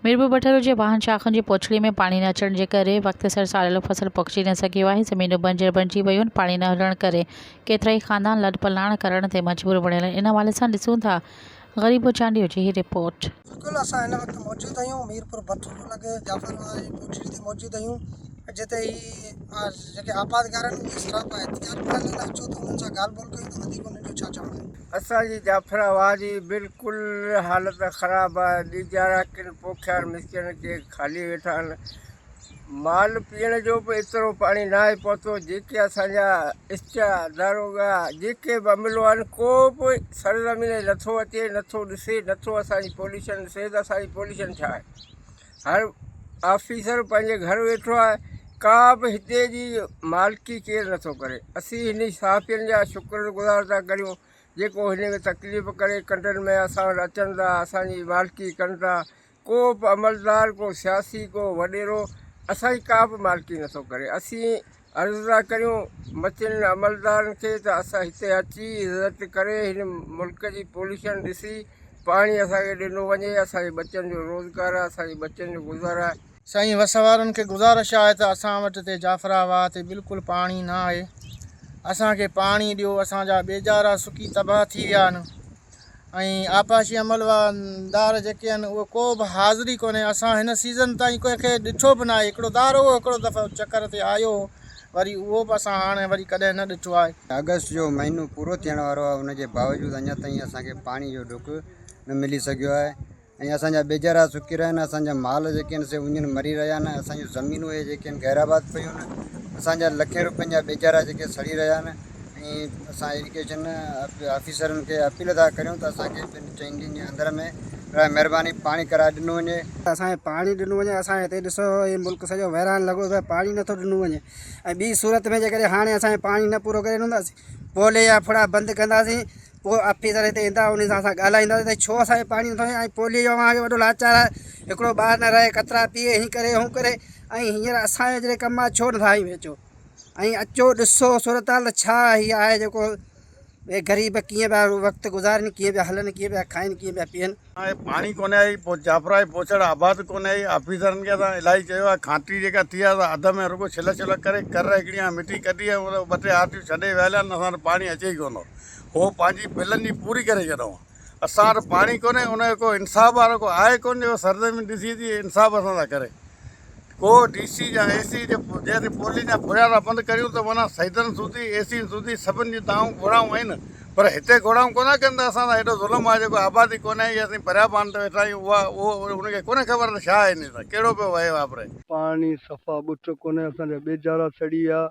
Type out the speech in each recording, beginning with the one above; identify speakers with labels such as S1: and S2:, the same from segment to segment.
S1: ميرپور بٺورو جي واهن شاخن جي پوڇڙي ۾ پاڻي نه اچڻ جي ڪري وقت سر ساريل فصل پوکجي نه سگهيو آهي، زمينون بنجر بڻجي ويون آهن، پاڻي نه هلڻ ڪري ڪيترائي خاندان لڏپلاڻ ڪرڻ تي مجبور بڻيل آهن، ان حوالي سان ڏسون ٿا غريبو چانڊيو جي هي رپورٽ.
S2: بلڪل اسان هن وقت موجود آهيون ميرپور بٺورو لڳ جعفر واهه جي پوڇڙي تي موجود آهيون جتي هي جيڪي آبادگار آهن اهي سراپا احتجاج پيا هلن اچو ته انهن سان ڳالهه ٻولهه ڪيون ته وڌيڪ انهن جو ڇا چوڻ آهي.
S3: اسان جي جعفر واهه جي بلڪل حالت خراب آهي ٻيجارا ڪن پوکيا آهن مسڪين ڪي خالي ويٺا آهن مال پيئڻ جو به ايترو پاڻي ناهي پهتو جيڪي اسان جا اسٽيا داروغا جيڪي به عملو آهن ڪو به سرزمين تي نٿو اچي نٿو ڏسي نٿو اسان جي پوليشن ڏسي ته اسان جي پوليشن ڇا آهي هر آفيسر پنهنجي گهر ويٺو آهي ڪا به هتي جي مالڪي ڪير نٿو ڪري اسين هن صحافين جا شڪر گذار ٿا ڪريون جيڪو هن ۾ تڪليف ڪري ڪنڊن ۾ اسان وٽ اچن ٿا اسان جي مالڪي ڪن ٿا ڪو به عملدار، ڪو سياسي، ڪو وڏيرو اسان جي ڪا به مالڪي نٿو ڪري. اسين عرض ٿا ڪريون مٿين عملدارن کي ته اسان هتي اچي عزت ڪري هن ملڪ جي پوليشن ڏسي پاڻي اسان کي ڏنو وڃي اسان جي ٻچن جو روزگار آهي اسان جي ٻچن جو گذر آهي.
S4: سائين وس وارن کي گذارش آهي ته اسان وٽ هتي جعفرا واهه تي بلڪل پاڻي نه آهي اسان کي پاڻي ڏيو اسان جا ٻيجارا سڪي تباهه ٿي ويا آهن. ۽ آبپاشي عملدار جيڪي آهن اهي ڪو به حاضري ڪونهي اسان هن سيزن تائين ڪنهن کي ڏٺو به ناهي هڪڙو دارو هڪڙو دفعو چڪر تي آيو هو وري اهو به اسان هاڻي وري ڪڏهن نه ڏٺو آهي.
S5: آگسٽ جو مهينو پورو ٿيڻ وارو آهي ان جي باوجود اڃا تائين اسان کي پاڻي جو ڍڪ نه ملي سگهيو آهي ۽ اسان جا ٻيجارا سڪي رهيا آهن اسان جا مال جيڪي آهن سي اڃن مري رهيا آهن اسان جون زمينون اهي جيڪي آهن غير آباد پيون آهن اسان جا لکين روپين جا ٻيجارا جيڪي سڙي رهيا آهن ۽ اسان ايريگيشن آفيسرن کي اپيل ٿا ڪريون ته اسان کي ٻن چئن ڏينهن جي اندر ۾ براء مهرباني پاڻي ڪرائي ڏنو وڃي.
S2: اسان کي پاڻي ڏنو وڃي اسان هتي ڏسو هي ملڪ سڄو ويران لڳو پيو آهي پاڻي نٿو ڏنو وڃي ۽ ٻي صورت ۾ جيڪڏهن هاڻي اسان کي پاڻي نه پورو ڪري ڏنو ته اسين پولي جا ڦڙا بند ڪنداسين پوء آفيسر هتي ايندا انهن سان اسان ڳالهائينداسين ته ڇو اسان کي پاڻي نٿو ڏئي ۽ پولي جو اوهان کي وڏو لاچار آهي هڪڙو ٻار نه رهي قطرا پيئي هين ڪري هون ڪري ۽ هينئر اسان جو جڏهن ڪم آهي ڇو نٿا آهيون اچو ۽ اچو ڏسو صورتحال ته ڇا هي آهي جيڪو اهي غريب ڪيئن پيا وقت گذارين ڪيئن پيا هلن ڪيئن پيا کائن ڪيئن پيا پيئن.
S6: هاڻي پاڻي ڪونهي آئي پوء جعفرائي پوڇڙ آباد ڪونهي آئي آفيسرن کي اسان الاهي چيو آهي کانٽي جيڪا ٿي آهي سا اڌ ۾ رڳو ڇل ڇل ڪري ڪر هڪڙي آهي مٽي ڪڍي ۽ ٻه ٽي آرٽيون ڇڏي ويا هليا آهن اسان وٽ پاڻي اچي ئي ڪونه ٿو هو پنهنجي بلن جي پوري ڪري ڇڏيو اسان وٽ پاڻي ڪونهي ان جو ڪو انصاف وارو ڪو آهي ڪونه جيڪو سرزمين ڏسي اچي انصاف اسان سان ڪري ڪو ڊي سي يا اي سي جي جي پولين جا ڦريا ٿا بند ڪريون ته معنيٰ سيدن سوڌي اي سين سوڌي سڀن جون دانهون گهوڙائون آهن پر هتي گهوڙائون ڪونه ڪن ته اسان سان هيڏو ظلم آهي جيڪو آبادي ڪونهي ۽ اسين بريابان تي ويٺا آهيون اها اهو ان کي ڪونه خبر ته ڇا آهي انهي سان ڪهڙو پيو وهي واپري.
S7: پاڻي صفا ٻٽ ڪونهي اسان جا ٻيجارا سڙي ويا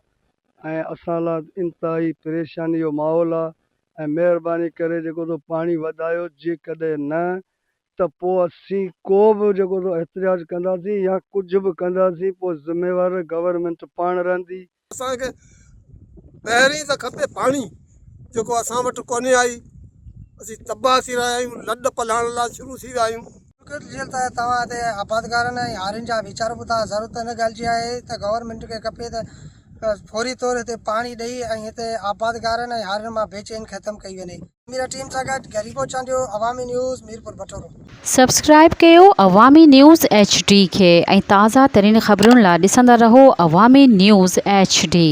S7: ۽ اسان لا انتهائي پريشاني جو ماحول آ ۽ مهرباني ڪري جيڪو سو پاڻي وڌايو جيڪڏهن نه ته پوء اسين ڪو به جيڪو سو احتجاج ڪنداسين يا ڪجهه به ڪنداسين پوء ذميوار گورنمينٽ پاڻ رهندي.
S8: اسان کي پهرين ته کپي پاڻي جيڪو اسان وٽ ڪونهي آئي اسين تباهه ٿي رهيا آهيون لڏ پلاڻ لاء شروع ٿي ويا آهيون.
S2: بلڪل جيئن ته توهان هتي آبادگارن ۽ هارين جا ويچار ٻڌا ضرورت ان ڳالهه جي آهي ته گورنمينٽ کي کپي ته فوري طور هتي پاڻي ڏئي ۽ هتي آبادگارن ۽ هارين مان بيچين ختم ڪئي وڃي. ميرا ٽيم سان گڏ غريبو چانڊيو عوامي نيوز ميرپور بٺورو.
S1: سبسڪرائيب ڪيو عوامي نيوز ايڇ ڊي کي ۽ تازه ترين خبرن لا ڏسندا رهو عوامي نيوز ايڇ ڊي.